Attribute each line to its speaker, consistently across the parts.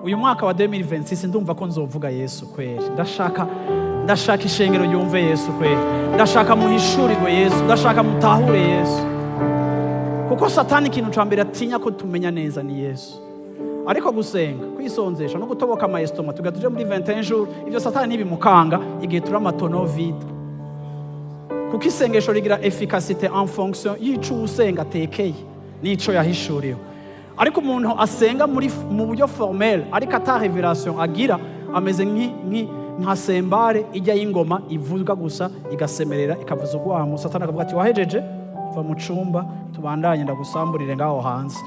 Speaker 1: Uyu mwaka wa 2026 ndumva ko nzovuga Yesu kweri. Ndashaka ishengero yumve Yesu kweri. Ndashaka muhishurirwe Yesu, ndashaka mutahure Yesu, kuko Satani ikintu ca mbere atinya ko tumenya neza ni Yesu. Ariko gusenga, kwisonzesha no gutoboka ama estomac tuga tuje muri 21 jours, ivyo Satani ntibimukanga igihe turi ama tonneau vide, kuko isengesho rigira efficacité en fonction y'ico usenga atekeye n'ico yahishuriwe. Ariko umuntu asenga mu buryo formel ariko ata révélation agira, ameze nka cymbale ijya y'ingoma ivuga gusa, igasemerera, ikavuza urwamo. Satani akavuga ati: "Wahejeje, va mu cumba, tubandanye, ndagusamburire ngaho hanze."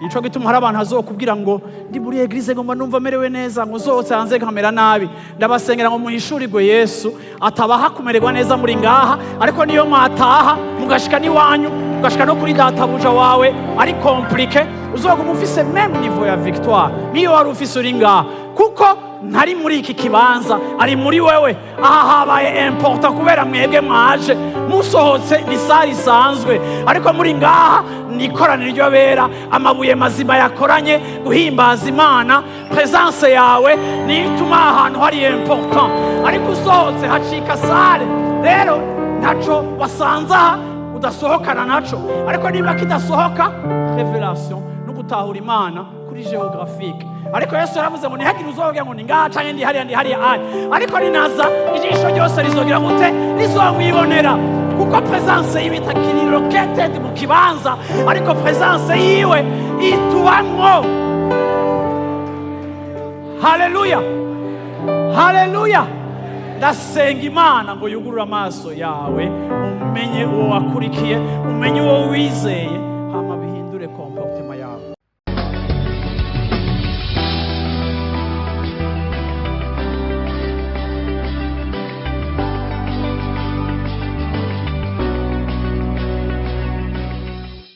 Speaker 1: Nico gituma hari abantu azokubwira ngo: "Ndi muri église ngomba numva merewe neza", ngo usohotse hanze nkamera nabi. Ndabasengera ngo muhishurirwe Yesu, atabaha kumererwa neza muri ngaha, ariko niyo mwataha mugashika n'iwanyu, ugashika no kuri databuja wawe ari compliqué, uzoguma ufise même niveau ya victoire niyo wari ufise uri ngaha, kuko ntari muri iki kibanza, ari muri wewe. Aha habaye important kubera mwebwe mwaje. Musohotse ni salle isanzwe, ariko muri ngaha ni ikoraniro ry'abera, amabuye mazima yakoranye guhimbaza Imana. Présence yawe niyo ituma ahantu hari important, ariko usohotse hacika salle. Rero ntaco wasanze aha udasohokana naco. Ariko niba kidasohoka, révélation no gutahura Imana kuri géographique. Ariko Yesu yaravuze ngo ntihagire uzobwira ngo ni ngaha canke ndi hariya, ndi hariya ari. Ariko ninaza, ijisho ryose rizogira gute? Rizomwibonera, kuko présence yiwe itakiri located mu kibanza, ariko présence yiwe itubamwo. Haleluya, haleluya! Ndasenga Imana ngo yugurure amaso yawe, umenye uwo wakurikiye, umenye uwo wizeye, hama bihindure comportement.